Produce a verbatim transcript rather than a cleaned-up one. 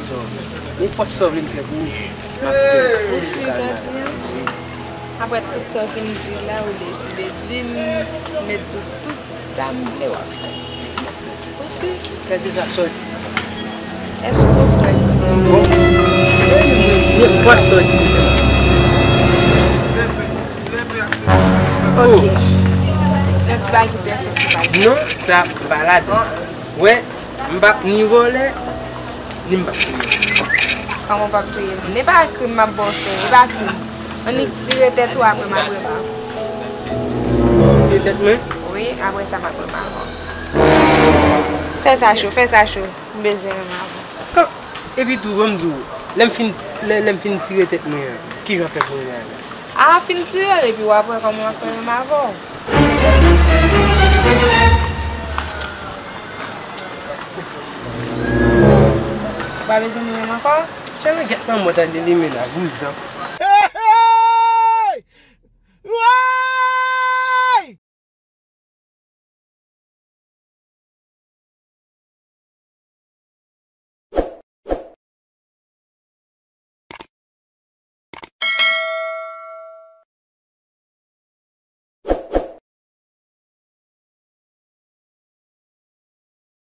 Nenpòt sa w vle m fè pou ou, m ap fè l. Ou si sa w di an? Apre tout sa w fin di la, ou deside di m met tout, tout sa m vle w ap fè. Ou si? Kè se sa sòti. Èske w kwè sa? Bon. Nenpòt sòti. Ok. Yon ti bagay ki pèsè ki pa. Non, sa pa ladan. Wè, m p ap ni vòlè, ni m p ap touye. Kòman w p ap touye m? E pa krim m ap ba w fè, e pa krim. Annik tire tèt ou apre m ap repa. Tire tèt mwen? Wi, apre sa m ap repa avè w. Fè sa cho, fè sa cho. M bezwen renmen avè w. Kan, epi tou, ban m di w, lè m fin, lè, lè m fin tire tèt mwen an, kijan w ap fè pou renmen avè m? A, fin tire l, epi w ap wè kòman m ap fè renmen avè w. Ou pa bezwen mwen menm ankò? Chèlè gèt manman tande li menm la, vouzan.